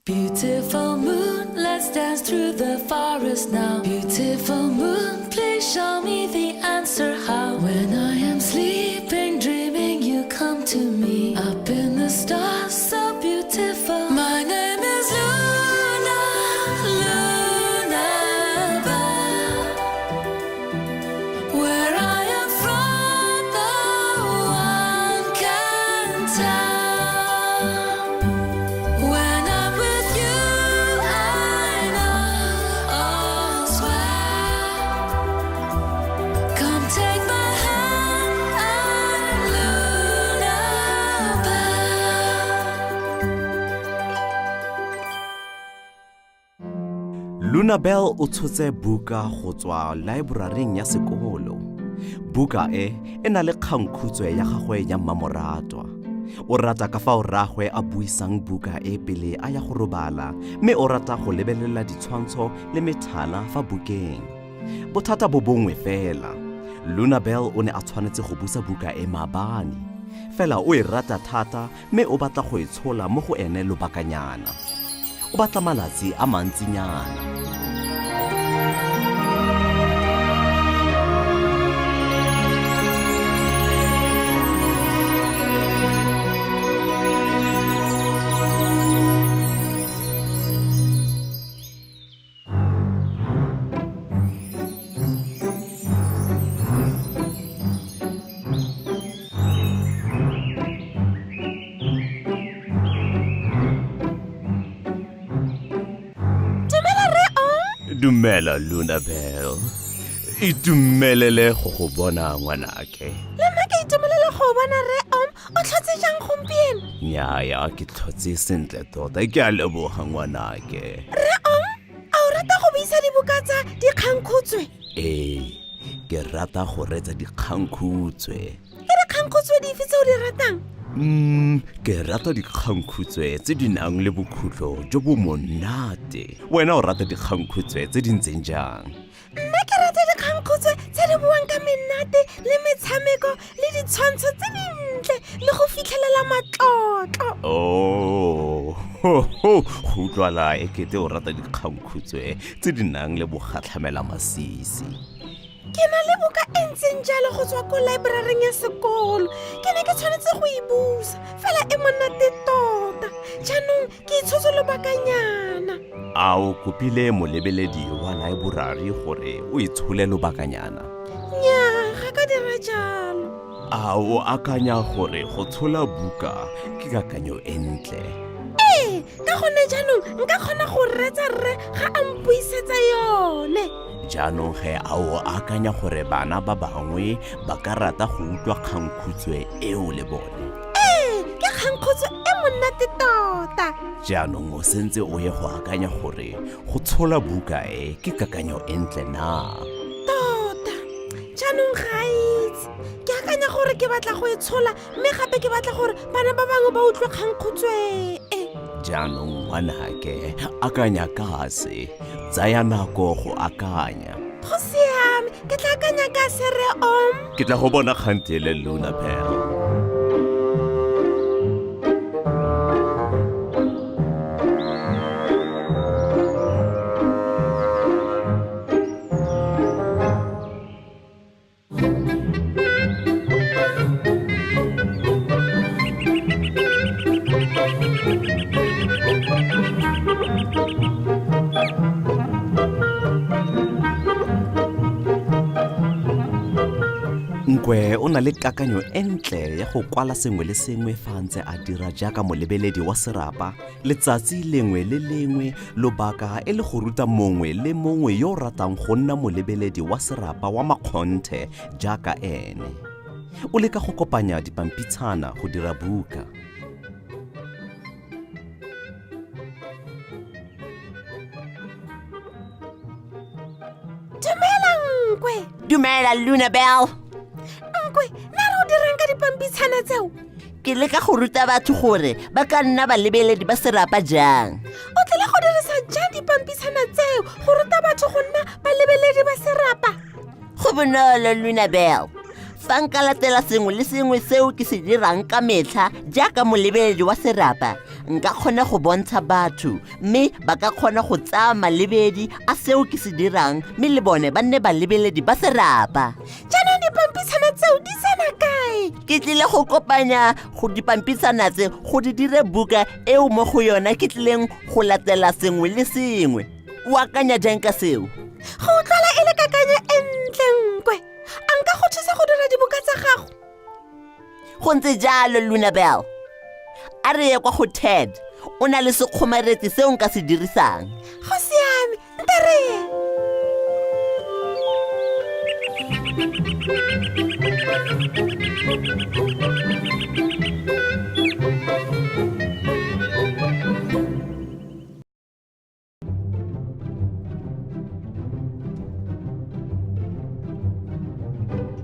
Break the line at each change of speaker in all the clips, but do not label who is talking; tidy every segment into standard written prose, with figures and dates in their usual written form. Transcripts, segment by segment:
Beautiful moon, let's dance through the forest now. Beautiful moon, please show me the answer how. When I am sleeping, dreaming, you come to me. Up in the stars, so beautiful. My name is Luna, Luna Bell. Where I am from, no one can tell. When I'm with you, I know all's well. Come take my hand, I'm Luna Bell.
Luna Bell o tshotse buka go tswa laeboraring ya sekolo. Buka e e na le kgangkhutswe ya gagwe ya mmamoratwa. O rata ka fao rraagwe a buisang buka e pele a ya go robala mme o rata go lebelela ditshwantsho le methala fa bukeng. Bothata bo bongwe fela. Luna Bell o ne a tshwanetse go busa buka e maabane. Fela o e rata thata mme o batla go e tshola mo go ene lobakanyana. O batla malatsi a mantsinyana.
Dumela rre Om.
Dumela Luna Bell. Itumelele go go bona ngwanake.
Le nna ke itumelela go bona rre Om. O tlhotse jang gompieno?
Nnyaya, ke tlhotse sentle tota. Ke a leboga ngwanake.
Rre Om, a o rata go buisa dibuka tsa dikgangkhutswe?
Ee, ke rata go reetsa dikgangkhutswe.
Ke dikgangkhutswe dife tse o di ratang?
Ke rata dikgangkhutswe tse di nang le bokhutlo jo bo monate. Wena o rata dikgangkhutswe tse di ntseng jang?
Nna ke rata dikgangkhutswe tse di buang ka menate le metshameko le ditshwantsho tse dintle le go fitlhelela matlotlo.
Oh, go utlwala e kete o rata dikgangkhutswe tse di nang le bogatlhamela masisi.
Ke na le buka e ntseng jalo go tswa ko laeboraring ya sekolo. Ke ne ke tshwanetse go e busa, fela e monate tota. Jaanong ke itshotse lobakanyana.
A o kopile molebeledi wa laeborari gore o e tshole lobakanyana?
Nnyaa, ga ka dira jalo.
A o akanya gore go tshola buka ke kakanyo e ntle?
Ee, ka gonne jaanong nka kgona go reetsa rre ga a mpuisetsa yone.
Jaanong ge a o akanya gore bana ba bangwe ba ka rata go utlwa kgangkhutswe eo le bone?
Ee, ke kgangkhutswe e monate tota.
Jaanong o sentse o ye go akanya gore go tshola buka e ke kakanyo e ntle na?
Tota, jaanong ga a itse. Ke akanya gore ke batla go e tshola mme gape ke batla gore bana ba bangwe ba utlwe kgangkhutswe e.
Jaanong ngwanake, akanya ka se. Tsaya nako go akanya.
Go siame, ke tla akanya ka se rre Om.
Ke tla go bona kgantele Luna Pearl. Nkwe o na le kakanyo e ntle ya go kwala sengwe le sengwe fa a ntse a dira jaaka molebeledi wa serapa letsatsi lengwe le lengwe lobaka e le go ruta mongwe le mongwe yo o ratang go nna molebeledi wa serapa wa makgonthe jaaka ene. O leka go kopanya dipampitshana go dira buka.
Dumela Nkwe.
Dumela Luna Bell.
Nkwe, na re o dirang ka dipampitshana tseo?
Ke leka go ruta batho gore ba ka nna balebeledi ba serapa jang.
O tlile go dirisa jang dipampitshana tseo go ruta batho go nna balebeledi ba serapa?
Go bonolo Luna Bell. Fa nka latela sengwe le sengwe seo ke se dirang ka metlha jaaka molebeledi wa serapa, Nka kgona go bontsha batho mme ba ka kgona go tsaya malebedi a seo ke se dirang mme le bone ba nne balebeledi ba serapa.
Jaanong dipampitshana tseo di tsena kae?
Ke tlile go kopanya go dipampitshana tse go di dire buka eo mo go yona ke tlileng go latela sengwe le sengwe. O akanya jang ka seo?
Go utlwala e le kakanyo e ntle nkwe. A nka go thusa go dira dibuka tsa gago?
Go ntse jalo, Lunabel. A re ye kwa go Ted. O na le sekgomaretsi seo nka se dirisang.
Go siame, nte re ye.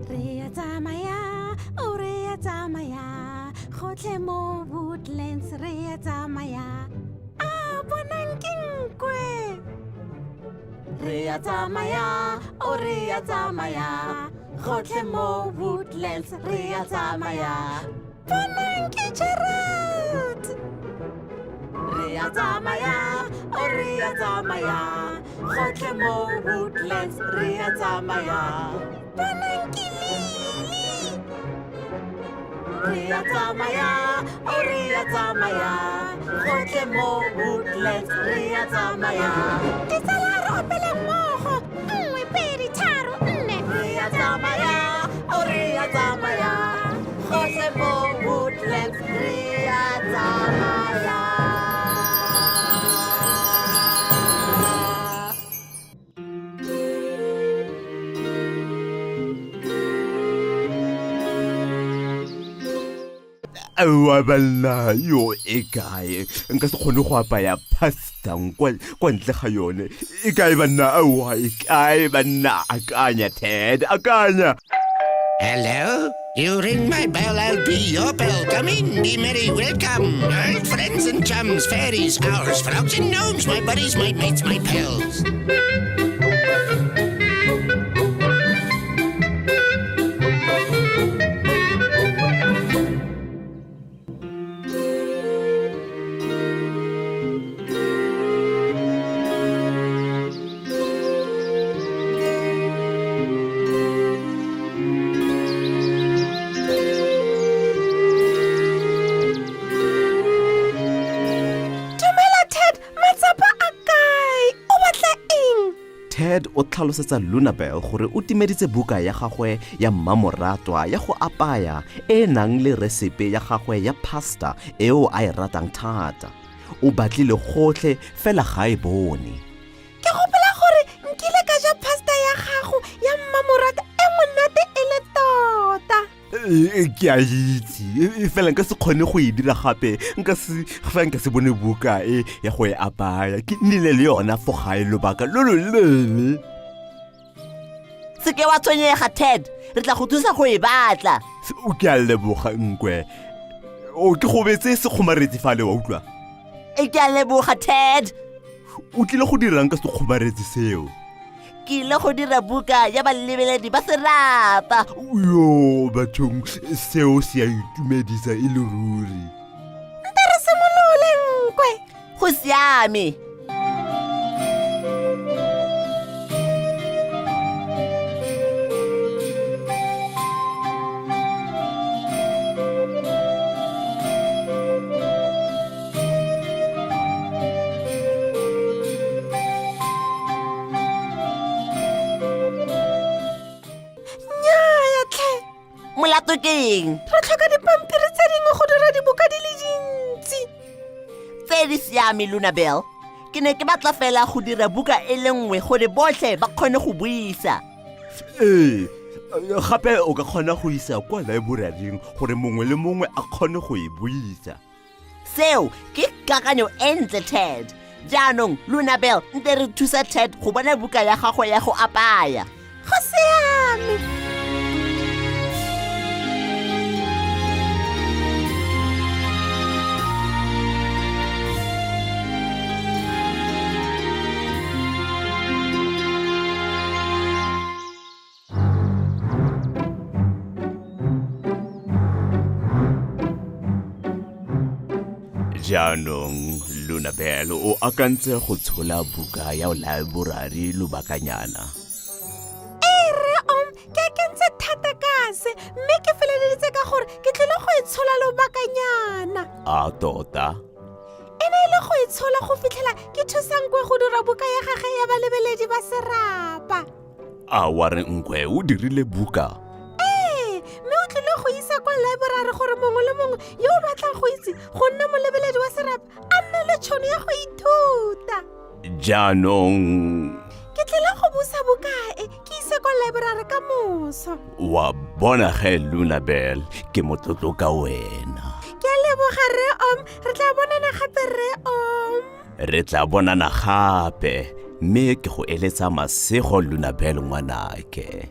Re a tsamaya, o re a tsamaya, gotlhe mo Woodlands re a tsamaya. A bonang ke nkwe. Re a tsamaya, o re a tsamaya, gotlhe mo Woodlands re a tsamaya. Bonang ke Gerald. Re a tsamaya, o re a tsamaya, gotlhe mo Woodlands re a tsamaya. Bonang ke Lily. Re a tsamaya, o re a tsamaya, gotlhe mo Woodlands re a tsamaya. Ditsala re opele mmogo, nngwe, pedi, tharo, nne. Re a tsamaya, o re a tsamaya, gotlhe mo Woodlands re a tsamaya.
Aowa banna, yo e kae? Nka se kgone go apaya pasta kwa ntle ga yone. E kae banna? Aowa, e kae banna? Akanya, Ted, akanya.
Hello? You ring my bell, I'll be your bell. Come in, be merry, welcome. Old friends and chums, fairies, owls, frogs and gnomes, my buddies, my mates, my pals.
Dumela Ted, matsapa a kae? O batla eng?
Ted o tlhalosetsa Lunabel gore o timeditse buka ya gagwe ya mmamoratwa ya go apaya e e nang le resepe ya gagwe ya pasta eo a e ratang thata. O batlile gotlhe fela ga e bone.
Ke gopola gore nkile ka ja pasta ya gago ya mmamoratwa e monate e le tota.
Ke a itse, fela nka se kgone go e dira gape, nka se fa nka se bone buka e ya go e apaya. Ke nnile le yona fo gae lobaka lo lo leele.
Se ke wa tshwenyega, Ted, re tla go thusa go e batla.
O ke a leboga, Nkwe. O ke gobetse sekgomaretsi fale, wa utlwa?
E ke a leboga, Ted.
O tlile go dirang ka sekgomaretsi seo?
Ke ile go dira buka ya balebeledi ba serapa.
Yo, bathong, seo se a itumedisa e le ruri.
Nte re simolole, Nkwe.
Go siame.
Nnyaya tlhe.
Molato ke eng?
Re tlhoka dipampiri tse dingwe go dira dibuka di le dintsi.
Tse di siame, Lunabel. Ke ne ke batla fela go dira buka e le nngwe gore botlhe ba kgone go buisa.
Ee, gape o ka kgona go isa kwa laeboraring gore mongwe le mongwe a kgone go e buisa.
Seo ke kakanyo e ntle, Ted. Jaanong, Lunabel, nte re thusa Ted go bona buka ya gagwe ya go apaya.
Go siame.
Jaanong Lunabel o akantse go tshola buka ya laeborari lobakanyana.
Ee, rre Om, ke akantse thata ka se, mme ke feleleditse ka gore ke tlile go e tshola lobakanyana.
A tota?
E ne e le go e tshola go fitlhela ke thusa Nkwe go dira buka ya gage ya balebeledi ba serapa.
A wa re Nkwe o dirile buka?
Ee, mme o tlile go isa kwa laeborari gore mongwe le mongwe yo o batlang go itse go nna molebeledi wa serapa a nne le tšhono ya go ithuta.
Jaanong
Ke tlile go busa buka e ke ise kwa laeborari ka moso.
Wa bona ge Lunabel, ke motlotlo ka wena.
Ke a leboga rre Om, re tla bonana gape rre Om.
Re tla bonana gape, mme ke go eletsa masego Lunabel ngwanake.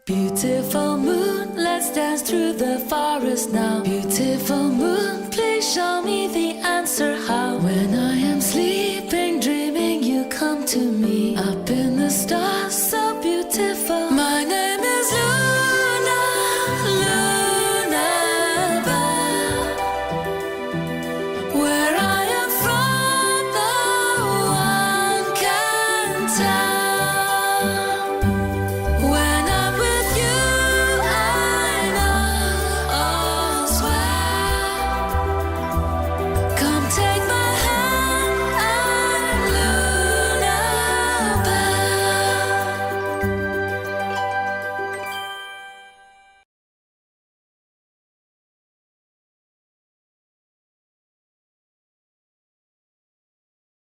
Beautiful moon, let's dance through the forest now. Beautiful moon, please show me the answer how.